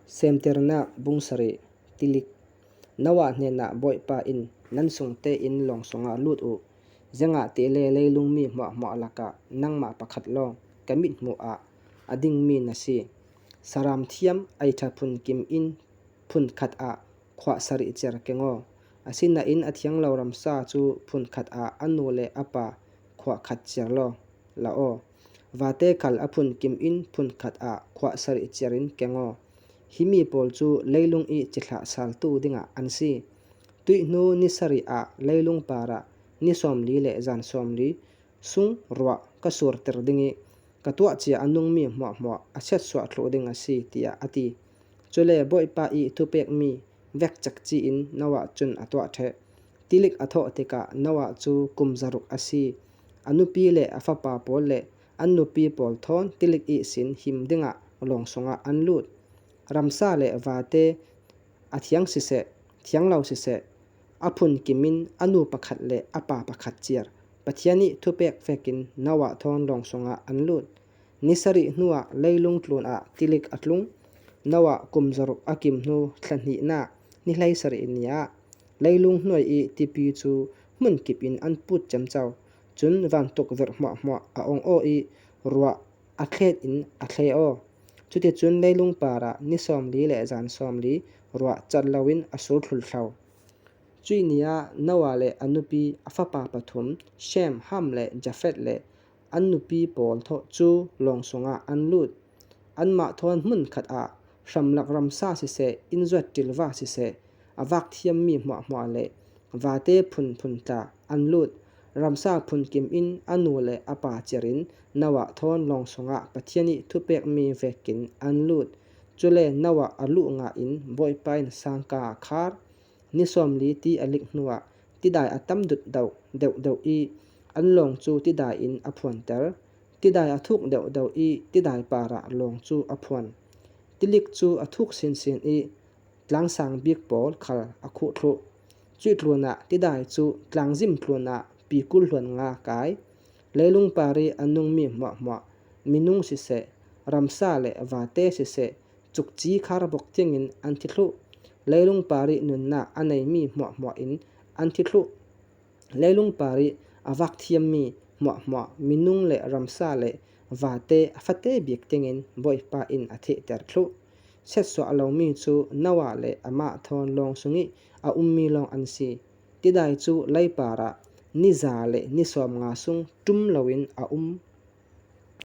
Semternak bung sarih tilik Noah hnenah Bawipa in nan sung tein lawng sungah lut u. Zengah ti le leilung mi hmuahhmuah lakah nangmah pakhat lawng ka mithmuh ah a dingmi na si. Saram thiam ei ṭha phun kim in phun khat ah khuah sarih cer kengaw. Asinain a thianglo ramsa cu phun khat ah a nu le a pa khuah khat cer law la aw. Vate khal a phunkim in phunkhat ah khuah sarih cer in keng aw. Hi mi pawl cu leilung i cithlah saltu dingah an si. Tuihnu ni sarih ah leilung par ah ni 40 le zan 40 sung ruah ka surter ding i ka tuahcia a nungmi hmuahhmuah a chiatsuah thlu ding a si, tiah a ti. Cule Bawipa i thupekmi vekcekci in Noah cun a tuah ṭheh. Tilik a thawh tikah Noah cu kum zaruk a si. A nupi le a fapa pawl le an nupi pawl thawn tilik ihsin him dingah lawng sungah an lut. Ramsa le vate a thiang siseh, thianglo siseh, a phunkim in a nu pakhat le a pa pakhat ciar Pathian nih thupek fek in Noah thawn lawng sungah an lut. Ni sarih hnuah leilung tlun ah tilik a tlung. Noah kum zaruk a kim hnu thla hnihnak ni 17 ni ah leilung hnuai i tipi cu hmunkip in an put camco. Cun vantukverh hmuahhmuah a ong aw i ruah a thlet in a thle aw. Cuticun leilung par ah ni 40 le zan 40 ruah cat loin a sur thlulthlo. Cui ni ah Noah le a nupi a fapa pathum Shem, Ham le Jafeth le an nupi pawl cu lawng sungah an lut. Anmah thawn hmunkhat ah hramlak ramsa siseh, innzuat ṭilva siseh, a vak thiammi hmuahhmuah le vate phunphun tla an lut. Ramsa phunkim in a nu le a pa cer in Noah thawn lawng sungah Pathian nih thupekmi vekin an lut. Cule Noah a luh nga in Bawipa in sangka a khar. Ni 40 ti a lik hnuah tidai a tam deuh deuh i an lawng cu tidai in a phuanter. Tidai a thuk deuhdeuh i tidai par ah lawng cu a phuan. Tilik cu a thuk sinsin i tlangsang bik pawl khal a khuh thluh. Cuih tlun ah tidai cu tlangzim tlun ah pikul hluan nga kai. Leilung par i a nungmi hmuahhmuah, minung siseh, ramsa le vate siseh, cukci kharbok tiangin an thi thluh. Leilung par i nunnak a neimi hmuahhmuah in an thi thluh. Leilung par i a vak thiammi hmuahhmuah minung le ramsa le vate a fate bik tiangin Bawipa in a thehter thluh. Chiatsuah lomi cu Noah le amah thawn lawng sung i a ummi lawng an si. Tidai cu leipar ah ni za le ni 50 sung ṭum loin a um.